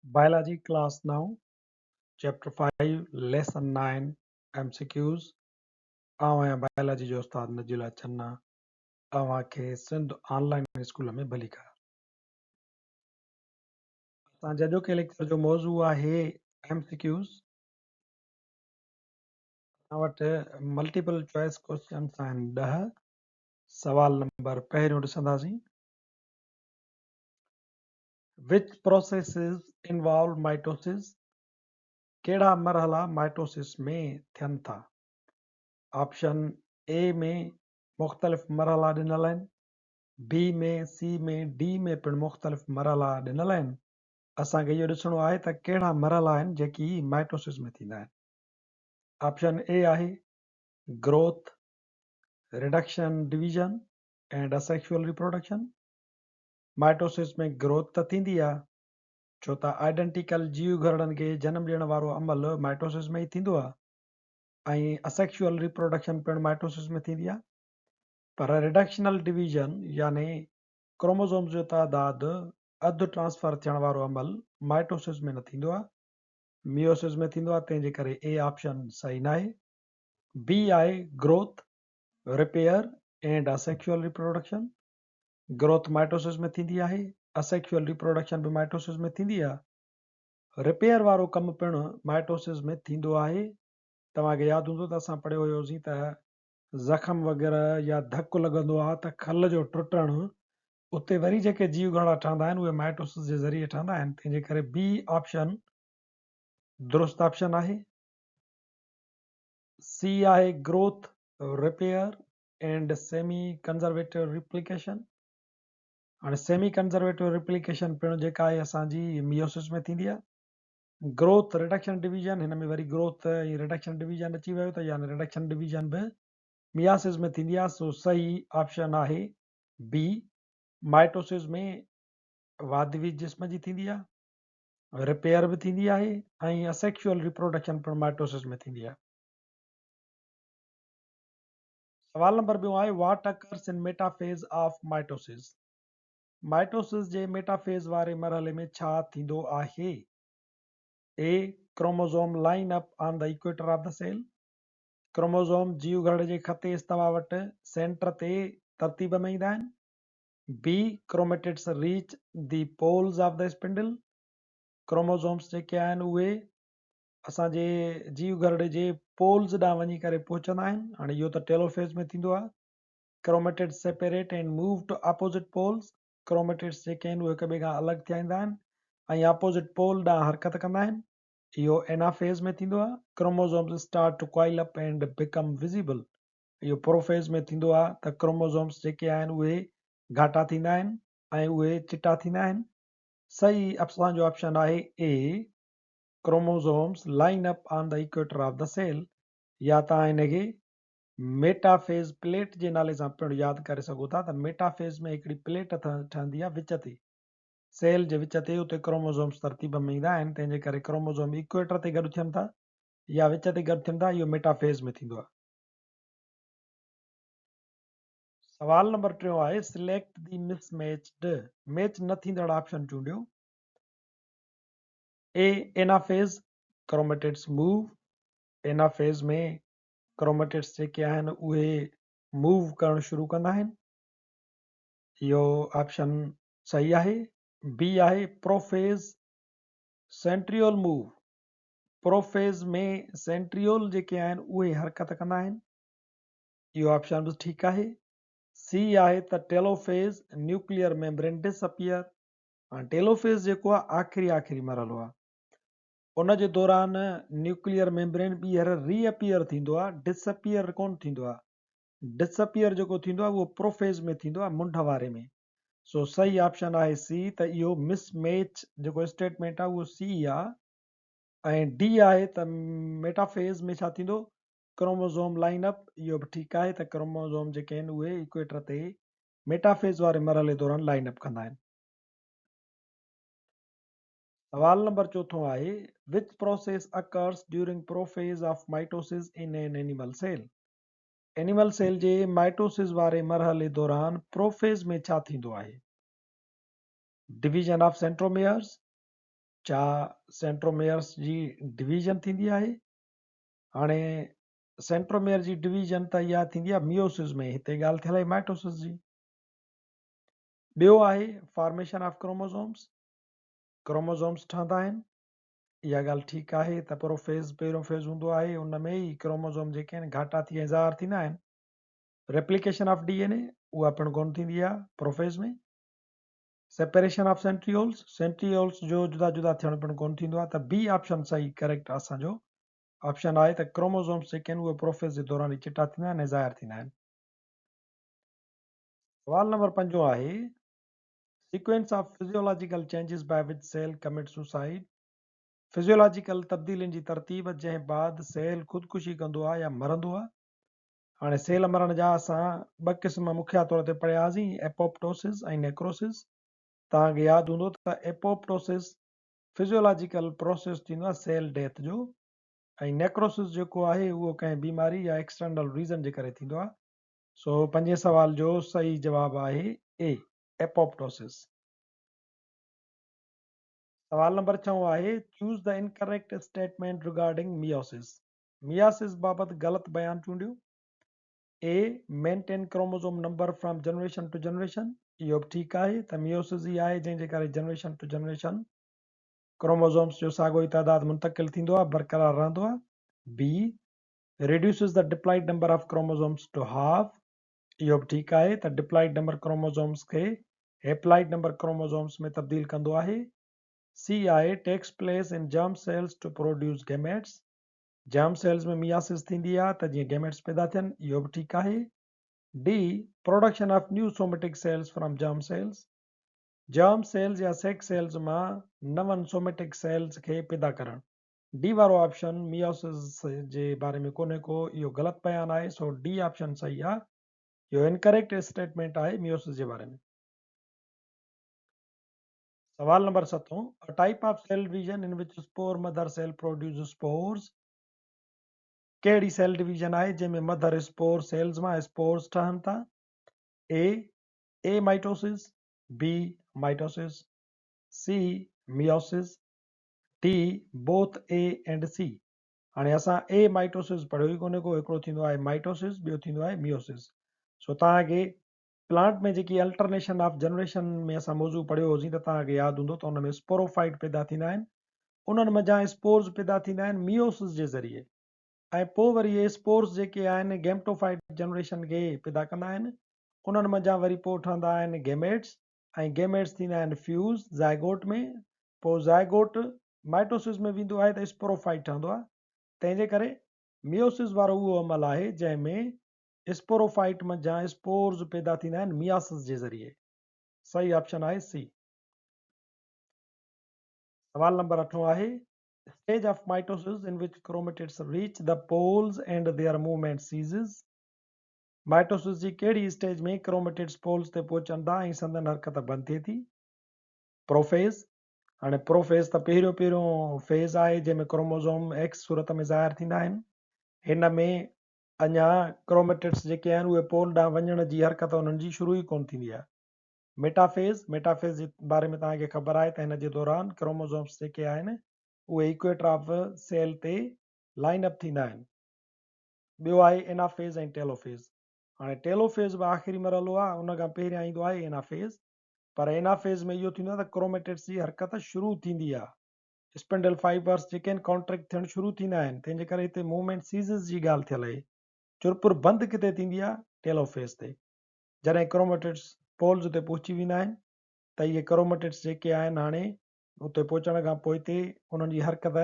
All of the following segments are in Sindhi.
Biology class 9 chapter 5 lesson 9 M C Qs. آئون آهيان بائلاجي جو استاد نجيلا چنا، اوهان کي سنڌ آن لائين اسڪول ۾ ڀليڪار. اسان جي اڄوڪي ليڪچر جو موضوع آهي ايم سي ڪيوز. اسان وٽ ملٽيپل چوائس ڪويسچنس آهن 10. سوال نمبر پهريون ڏسنداسين. Which processes involve mitosis؟ ڪهڙا مرحلا مائٽوسس ۾ ٿين ٿا؟ آپشن اي ۾ مختلف مرحلا ڏنل آهن، بي ۾، سي ۾، ڊي ۾ پڻ مختلف مرحلا ڏنل آهن. اسان کي اهو ڏسڻو آهي ته ڪهڙا مرحلا آهن جيڪي مائٽوسس ۾ ٿيندا آهن. آپشن اي آهي growth, reduction division and asexual reproduction. Mitosis ۾ growth ته ٿيندي آ، ڇو ته آئيڊنٽيڪل جيو گهرڙن کي جنم ڏيڻ وارو عمل مائٽوسس ۾ ئي ٿيندو آ ۽ اسيڪشوئل ريپروڊڪشن پڻ مائٽوسس ۾ ٿيندي آ، پر ريڊڪشنل ڊويزن يعني ڪروموزومز جو تعداد اڌ ٽرانسفر ٿيڻ وارو عمل مائٽوسس ۾ نه ٿيندو آ، ميوسس ۾ ٿيندو آ، تنهن جي ڪري اي آپشن صحيح ناهي. بي آهي growth, repair and asexual reproduction. Growth mitosis ۾ ٿيندي آهي، اسيڪشوئل ريپروڊڪشن به مائٽوسس ۾ ٿيندي آهي. رپيئر وارو ڪم پڻ مائٽوسس ۾ ٿيندو آهي. توهان کي ياد هوندو ته اسان پڙهيو هيوسين ته زخم وغيره يا ڌڪ لڳندو آهي ته کل جو ٽٽڻ، اتي وري جيڪي جيو گهرڙا ٺهندا آهن اهي مائٽوسس جي ذريعي ٺهندا آهن، تنهن جي ڪري بي آپشن درست آپشن آهي. سي آهي growth, repair and semi conservative replication. هاڻي سيمي ڪنزرويٽو ريپليڪيشن پڻ جيڪا آهي اسان جي ميوسس ۾ ٿيندي آهي. گروٿ ريڊڪشن ڊويزن، هن ۾ وري گروٿ ۽ ريڊڪشن ڊويزن اچي ويو ته يعني ريڊڪشن ڊويزن به مياسس ۾ ٿيندي آهي، سو صحيح آپشن آهي بي. مائٽوسس ۾ واڌويجهه جسم جي ٿيندي آهي، رپيئر به ٿيندي آهي ۽ اسيڪشوئل ريپروڊڪشن پڻ مائٽوسس ۾ ٿيندي آهي. سوال نمبر ٻيون آهي what occurs in metaphase of mitosis? Mitosis جي ميٽافيز واري مرحلي ۾ ڇا ٿيندو آهي؟ A chromosome line up on the equator of the cell, chromosome جيو گهرڙي جي خط استوا وٽ سينٽر تي ترتيب ۾ ايندا آهن. B chromatids reach the poles of the spindle, chromosomes جيڪي آهن اهي اسان جي جيو گهرڙي جي پولز ڏانهن وڃي ڪري پهچندا آهن. هاڻي اهو ته ٽيلوفيز ۾ ٿيندو آهي. Chromatids separate and move to opposite poles, chromatids جيڪي آهن اهي هڪ ٻئي کان الڳ ٿيا ايندا آهن ۽ اپوزٽ پول ڏانهن حرڪت ڪندا آهن. اهو اينافيز ۾ ٿيندو آهي. Chromosomes start to coil up and become visible, اهو پروفيز ۾ ٿيندو آهي ته ڪروموزومز جيڪي آهن اهي گهاٽا ٿيندا آهن ۽ اهي چٽا ٿيندا آهن. صحيح اسان جو آپشن آهي اي chromosomes line up on the equator of the cell يا توهان هن کي ميٽافيز پليٽ جي نالي سان پڻ ياد ڪري سگهو ٿا ته ميٽافيز ۾ هڪڙي پليٽ ٺهندي آهي وچ تي، سيل جي وچ تي، اتي ڪروموزومز ترتيب ۾ ايندا آهن، تنهن جي ڪري ڪروموزوم ايڪويٽر تي گڏ ٿين ٿا يا وچ تي گڏ ٿين ٿا، اهو ميٽافيز ۾ ٿيندو آهي. سوال نمبر ٽيون آهي select the miss matched, match نه ٿيندڙ آپشن چونڊيو. اي اينافيز ڪروميٽڊس موو، اينافيز ۾ ڪروميٽڊس جيڪي آهن اهي موو ڪرڻ شروع ڪندا آهن، اهو آپشن صحيح آهي. بي آهي پروفيز سينٽريول موو، پروفيز ۾ سينٽريول جيڪي آهن اهي حرڪت ڪندا آهن، اهو آپشن به ٺيڪ آهي. سي آهي ته telophase nuclear membrane dis appear, هاڻ ٽيلوفيز جيڪو آهي آخري آخري مرحلو آهي، ان جي دوران نيوڪليئر ميمبرين ٻيهر ري اپيئر ٿيندو آهي، ڊس اپيئر ڪونه ٿيندو آهي. ڊس اپيئر جيڪو ٿيندو آهي اهو پروفيز ۾ ٿيندو آهي، منڍ واري ۾. سو صحيح آپشن آهي سي ته اهو مس ميچ جيڪو اسٽيٽمينٽ آهي اهو سي آهي ۽ ڊي آهي ته ميٽافيز ۾ ڇا ٿيندو ڪروموزوم لائن اپ، اهو به ٺيڪ آهي ته ڪروموزوم جيڪي آهن اهي ايڪويٽر تي ميٽافيز واري مرحلي دوران لائن اپ ڪندا آهن. سوال نمبر چوٿون آهي Which process occurs during prophase of mitosis in an animal cell؟ Animal cell جي مائٽوسس واري مرحلي دوران پروفيز ۾ ڇا ٿيندو آهي؟ Division of centromeres, ڇا سينٽروميئرس جي ڊويزن ٿيندي آهي؟ هاڻي سينٽروميئر جي ڊويزن ته اها ٿيندي آهي ميوسز ۾، هتي ڳالهه ٿيل آهي مائٽوسس جي. ٻيو آهي فارميشن آف ڪروموزومس، ڪروموزومس ٺهندا آهن، اها ڳالهه ٺيڪ آهي ته پروفيز پهريون فيز هوندو آهي، ان ۾ ئي ڪروموزوم جيڪي آهن گهاٽا ٿي ۽ ظاهر ٿيندا آهن. ريپليڪيشن آف ڊي اين اي اها پڻ ڪونه ٿيندي آهي پروفيز ۾. سيپريشن آف سينٽريولز، سينٽريولز جو جدا جدا ٿيڻ پڻ ڪونه ٿيندو آهي ته بي آپشن صحيح ڪريڪٽ اسان جو آپشن آهي ته ڪروموزومز جيڪي آهن اهي پروفيز جي دوران ئي چٽا ٿيندا آهن ۽ ظاهر ٿيندا آهن. سوال نمبر پنجون آهي sequence of physiological changes by which cell commit suicide, physiological تبديلين جي ترتيب جنهن بعد سيل خودڪشي ڪندو آهي يا مرندو آهي. هاڻي سيل مرڻ جا اسان ٻه قسم مکيه طور تي پڙهياسين، ايپوپٽوسز ۽ نيڪروسز. توهان کي ياد هوندو ته ايپوپٽوسز فزيولاجيڪل پروسيس ٿيندو آهي سيل ڊيٿ جو ۽ نيڪروسز جيڪو آهي اهو ڪنهن بيماري يا ايڪسٽرنل ريزن جي ڪري ٿيندو آهي. سو پنجين سوال جو صحيح جواب آهي اي، ايپوپٽوسز. سوال نمبر ڇهون آهي choose the incorrect statement regarding meiosis. Meiosis بابت غلط بيان چونڊيو. A maintain chromosome number from generation to generation, اهو به ٺيڪ آهي ته ميوسز ئي آهي جنهن جي ڪري جنريشن ٽو جنريشن ڪروموزومز جو ساڳيو ئي تعداد منتقل ٿيندو آهي، برقرار رهندو آهي. B reduces the diploid number of chromosomes to half, اهو به ٺيڪ آهي ته ڊپلائيڊ نمبر ڪروموزومز کي هيپلائيڊ نمبر ڪروموزومز ۾ تبديل ڪندو آهي. سي آهي takes place in germ cells to produce gametes, germ cells ۾ meiosis ٿيندي آهي ته جيئن گيميٽس پيدا ٿين، اهو به ٺيڪ آهي. D production of new somatic cells from germ cells, germ cells يا سيڪس سيلز مان نون سوميٽڪ سيلز کي پيدا ڪرڻ. ڊي وارو آپشن مياسس جي باري ۾ ڪونهي ڪو، اهو غلط بيان آهي، سو ڊي آپشن صحيح آهي. اهو انڪريڪٽ اسٽيٽمينٽ آهي ميوسس جي باري ۾. سوال نمبر ستون، A type of cell division in which spore mother cell produces spores، ڪهڙي سيل ڊويزن آهي جنهن ۾ مدر اسپور سيلز مان اسپورز ٺهن ٿا؟ A amitosis, B mitosis, C meiosis, D both A and C. هاڻي اسان اي مائٽوسس پڙهيو ئي ڪونهي ڪو، هڪڙو ٿيندو آهي مائٽوسس ٻيو ٿيندو آهي ميوسس. سو توهان کي پلانٽ ۾ جيڪي الٽرنيشن آف جنريشن ۾ اسان موضوع پڙهيو هوسين ته توهان کي ياد هوندو ته ان ۾ اسپوروفائيٽ پيدا ٿيندا آهن، انهن منجهان اسپورز پيدا ٿيندا آهن ميوسس جي ذريعي ۽ پوء وري اهي اسپورز جيڪي آهن گيمٽوفائيٽ جنريشن کي پيدا ڪندا آهن، انهن منجهان وري پوء ٺهندا آهن گيميٽس ۽ گيميٽس ٿيندا آهن فيوز زائگوٽ ۾، پوء زائگوٽ مائٽوسس ۾ ويندو آهي ته اسپوروفائيٽ ٺهندو آهي، تنهن جي ڪري ميوسس وارو اهو عمل آهي جنهن ۾ اسپوروفائيٽ منجهان اسپورز پيدا ٿيندا آهن مياسس جي ذريعي. صحيح آپشن آهي سي. سوال نمبر اٺون آهي stage of mitosis in which chromatids reach the poles and their movement ceases. Mitosis جي ڪهڙي اسٽيج ۾ ڪروميٽڊس پولز تي پهچن ٿا ۽ سندن حرڪت بند ٿئي ٿي؟ پروفيز. هاڻي پروفيز ته پهريون پهريون فيز آهي جنهن ۾ ڪروموزوم ايڪس صورت ۾ ظاهر ٿيندا آهن. هن ۾ اڃا ڪروميٽڊس جيڪي آهن اهي پول ڏانهن وڃڻ جي حرڪت انهن جي شروع ئي ڪونه ٿيندي آهي. ميٽافيز، ميٽافيز جي باري ۾ توهان کي خبر آهي ته هن جي دوران ڪروموزومس جيڪي آهن اهي ايڪويٽر آف سيل تي لائن اپ ٿيندا آهن. ٻيو آهي اينافيز ۽ ٽيلوفيز. هاڻي ٽيلوفيز به آخري مرحلو آهي، ان کان پهريان ايندو آهي اينافيز. پر اينافيز ۾ اهو ٿيندو آهي ته ڪروميٽڊس جي حرڪت شروع ٿيندي آهي. اسپنڊل فائبرز جيڪي آهن ڪانٽريڪٽ ٿيڻ شروع ٿيندا آهن تنهن جي ڪري هتي موومينٽ سيزز جي ڳالهه ٿيل آهي. چرپر بند ڪٿي ٿيندي آهي؟ ٽيلوفيز تي. جڏهن ڪروميٽڊس پولز تي پهچي ويندا آهن ته اهي ڪروميٽڊس جيڪي آهن هاڻي اتي پهچڻ کان پوئتي انهن جي حرڪت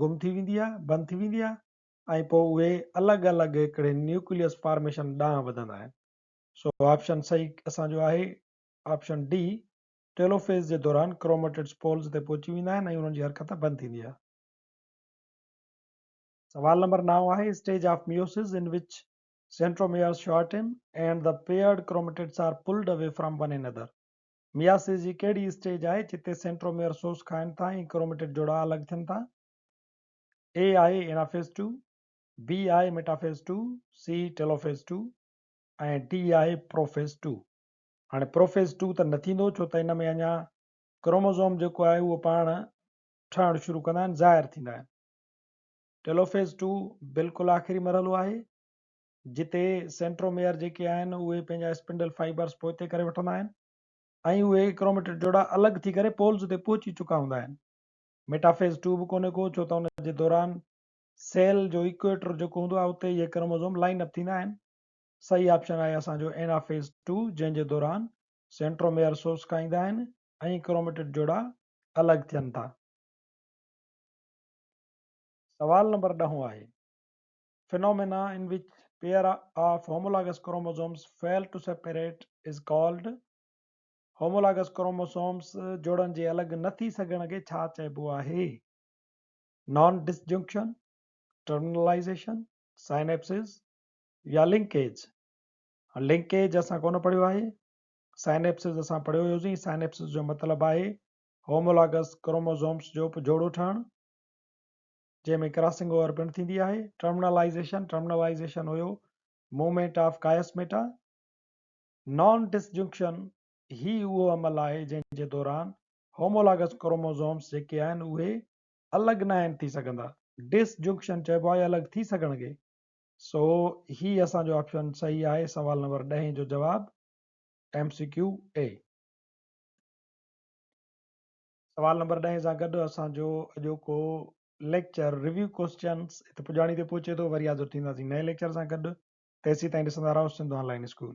گم ٿي ويندي آهي، بند ٿي ويندي آهي ۽ پوء اهي الڳ الڳ هڪڙي نيوڪليس فارميشن ڏانهن وڌندا آهن. سو آپشن صحيح اسان جو آهي آپشن ڊي ٽيلوفيز جي دوران ڪروميٽڊس پولز تي پهچي ويندا آهن ۽ انهن جي حرڪت بند ٿيندي آهي. سوال نمبر نائون آهي stage of meiosis in which centromeres shorten and the paired chromatids are pulled away from one another. Meiosis جي ڪهڙي اسٽيج آهي جتي سينٽروميئر سوس کائن ٿا ۽ ڪروميٽڊ جوڙا الڳ ٿين ٿا؟ اي آهي اينافيز ٽو، بي آهي ميٽافيز ٽو، سي ٽيلوفيز ٽو ۽ ڊي آهي پروفيز ٽو. هاڻي پروفيز ٽو ته نه ٿيندو ڇو ته ان ۾ اڃا ڪروموزوم جيڪو آهي اهو پاڻ ٺهڻ شروع ڪندا آهن، ظاهر ٿيندا آهن. ٽيلوفيز ٽو بلڪل آخري مرحلو آهي، جتي سينٽروميئر جيڪي آهن اهي پنهنجا اسپنڊل فائبرز پوئتي ڪري وٺندا آهن ۽ اهي ڪروميٽڊ جوڙا الڳ ٿي ڪري پولز تي پهچي چڪا هوندا آهن. ميٽافيز ٽو به ڪونهي ڪو، ڇو ته ان جي دوران سيل جو ايڪويٽر جيڪو هوندو آهي اتي اهي ڪروموزوم لائن اپ ٿيندا آهن. صحيح آپشن آهي اسان جو اينافيز ٽو، جنهن جي دوران سينٽروميئر سوس کائيندا آهن ۽ ڪروميٽڊ جوڙا الڳ ٿين ٿا. سوال نمبر ڏهون آهي، Phenomena in which pair of homologous chromosomes fail to separate is called homologous chromosomes جوڙن جي الڳ نه ٿي سگهڻ کي ڇا چئبو آهي؟ نان ڊسجنڪشن، ٽرمنلائيزيشن، سائنيپسز يا لنڪيج؟ لنڪيج اسان ڪونه پڙهيو آهي. سائنيپسز اسان پڙهيو هيوسين. سائنيپسز جو مطلب آهي هومولاگس ڪروموزومز جو جوڙو ٺهڻ، جنهن ۾ ڪراسنگ اوور پڻ ٿيندي آهي. ٽرمنلائيزيشن، ٽرمنلائيزيشن هيو موومينٽ آف ڪائسميٽا. نان ڊسجنڪشن هي اهو عمل آهي جنهن جي دوران هومولاگس ڪروموزومز جيڪي آهن اهي الڳ ناهن ٿي سگهندا. ڊسجنڪشن چئبو آهي الڳ ٿي سگهڻ کي. سو هي اسان جو آپشن صحيح آهي سوال نمبر ڏهين جو جواب ايم سي ڪيو اي. سوال نمبر ڏهين سان گڏ اسان جو اڄوڪو ليڪچر ريويو ڪوسچنس هت پڄاڻي تي پهچي ٿو. وري حاضر ٿينداسين نئين ليڪچر سان گڏ. تيسين تائين ڏسندا رهو سنڌ آن لائين اسڪول.